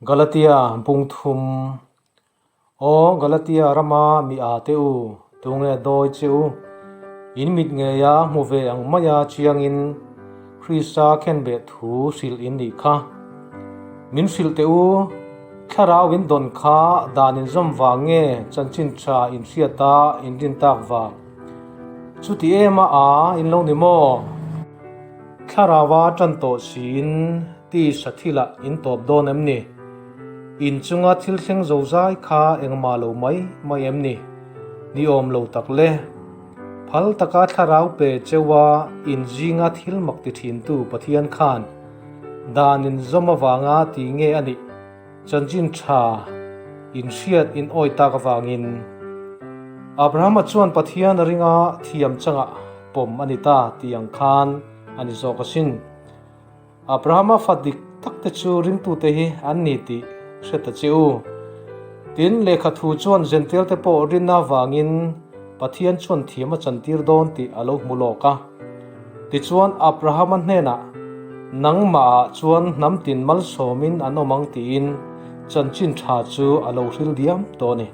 Galatia bung thum Aw Galatia rama mi a te u, tunge dawi che u? In mit ngeia hmu ve ang maia chiangin Krista khenbeh thu hrilh in nih kha. Min hrilh teh u, thlarau in dawn kha dan in zawm vang nge chanchin tha in hriata in rin tak vang? Chuti em a a in lo ni maw? Thlaraua tan tawh siin Tisa thilah in tawp dawn em ni? In chunga thil thleng zo zai kha engmah lo mai mai em ni? Ni awm lo tak le. Phal taka thlarau pe cheua in zinga thil mak ti thintu Pathian khan dan in zawm avanga ti nge a nih? Chanchin tha in hriat in awi tak avangin Abrahama chuan Pathian a ringa thiam changah pawm a ni ta tih ang khan a ni zawk asin. Abrahama fa dik tak te chu ringtute hi an ni tih hre ta che u. Tin, lehkha thu chuan Jentail te pawh rinna avangin Pathian chuan thiam a chantir dawn tih a lo hmu lawk a. Tichuan, Abrahama hnenah, Nangmahah chuan hnam tin malsawmin an awm ang tiin chanchin tha chu a lo hril diam tawh a ni.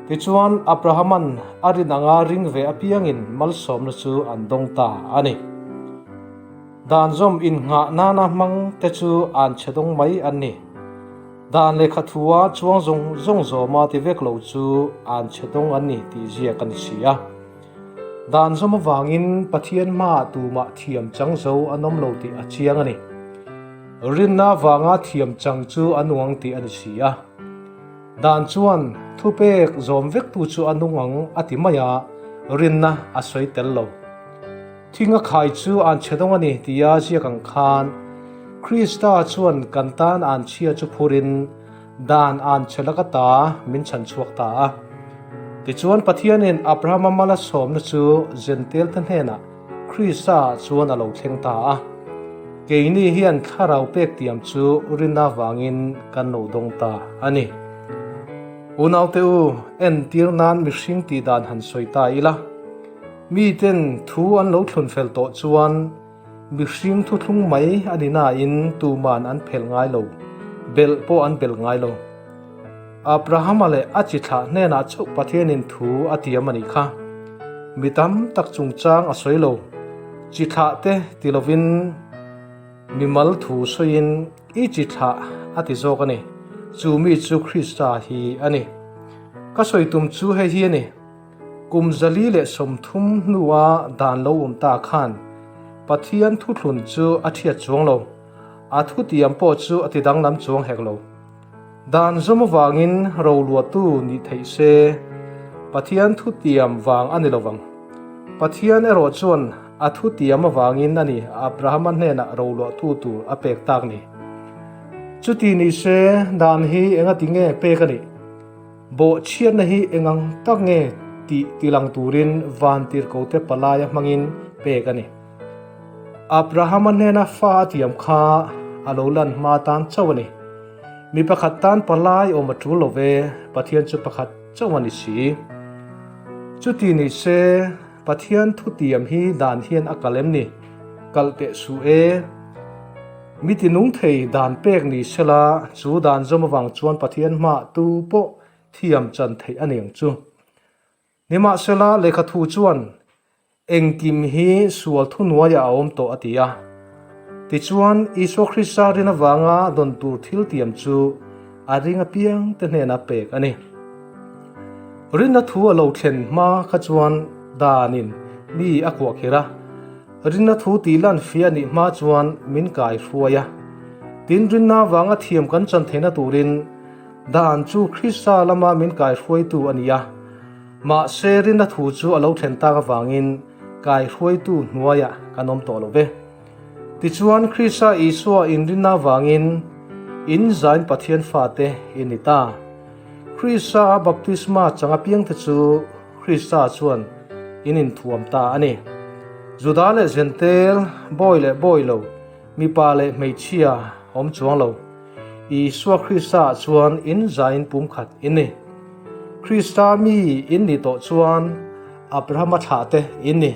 Tichuan, Abrahaman a rin anga ring ve apiangin malsawmna chu an dawng ta a ni. Dan zawm innghah nana hmang te chu an chhe dawng mai an ni. Dan lehkha thua chuang zawng zawng zawma ti vek lo chu an chhe dawng an ni tih ziak a ni si a. Dan zawm avangin Pathian hmaah tumah thiam chang zo an awm lo tih a chiang a ni. Rinna avanga thiam chang chu a nung ang tih a ni si a. Dan chuan thupek zawm vektu chu a nung ang a ti mai a, rinna a sawi tel lo. Thing a khai chu an chhe dawng a ni tia ziak ang khan Krista chuan kan tan an chhia chu phurin dan an chhe laka ta min chhan chhuak ta a. Tichuan Pathianin Abrahama mal a sawmna chu Jentail te hnenah Krista chuan a lo thleng ta a. Keini hian thlarau pek tiam chu rinna vangin kan lo dawng ta a ni. Unaute u, entir nan mihring tih dan han sawi ta ila. Miten thu an lo thlun fel tawh chuan mihring thuthlung mai a ni nain tuman an phelh ngai lo, belh pawh an belh ngai lo. Abrahama leh a chi thlah hnenah chauh Pathianin thu a tiam a nih kha. Mi tam tak chungchang a sawi lo. Chi thlah te ti lovin mimal thu sawiin i chi thlah a ti zawk a ni. Chu mi chu Krista hi a ni. Ka sawi tum chu hei hi a ni. Kum 130 hnua dan lo awm ta khan Pathian thuthlun chu a thiat chuang lo, a thutiam pawh chu a ti danglam chuang hek lo. Dan zawm avangin roluahtu nih theih se, Pathian thutiam vang a ni lo vang. Pathian erawh chuan a thutiam avangin a ni Abrahama hnenah roluahtu tur a pek tak ni. Chuti ni se, dan hi engati nge pek a nih? Bawhchhiatna hi engang tak nge tih tilang turin vantirhkote palaia hmangin pek a ni. Abrahama hnena fa a tiam kha a lo lan hma tan chauh a ni. Mi pakhat tan palai awm a tul lo ve, Pathian chu pakhat chauh a ni si. Chuti ni se, Pathian thutiam hi dan hian a kal em ni? Kalh teh suh e. Mi ti nung thei dan pek ni sela, chu dan zawm avang chuan Pathian hmah tu pawh thiam chan theih a ni ang chu. Nimahsela, lehkha thu chuan engkim hi sual thuhnuaiah a awm tawh a ti a. Tichuan, Isua Krista rin avanga dawn tur thil tiam chu a ring apiang te hnena pek a ni. Rinna thu a lo thlen hma kha chuan danin mi a kuahkhirh a. Rinna thu tih lan fia nih hma chuan min kai hruai a. Tin, rinna avanga thiam kan chan theihna turin dan chu Krista lama min kai hruaitu a ni a. Mahse, rinna thu chu a lo thlen tak avangin kai hruaitu hnuaiah kan awm tawh lo ve. Tichuan, Krista Isua inrinna avangin in zain Pathian fate in ni ta. Krista a baptisma chang apiangte chu Krista chuan in inthuam ta a ni. Juda leh Jentail, bawi leh bawi lo, mipa leh hmeichhia awm chuang lo. Isua Krista ah chuan in zain pumkhat in ni. Krista mi in ni tawh chuan Abrahama thlah te in ni.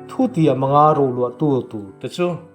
Thutiam anga roluahtu tur te chu.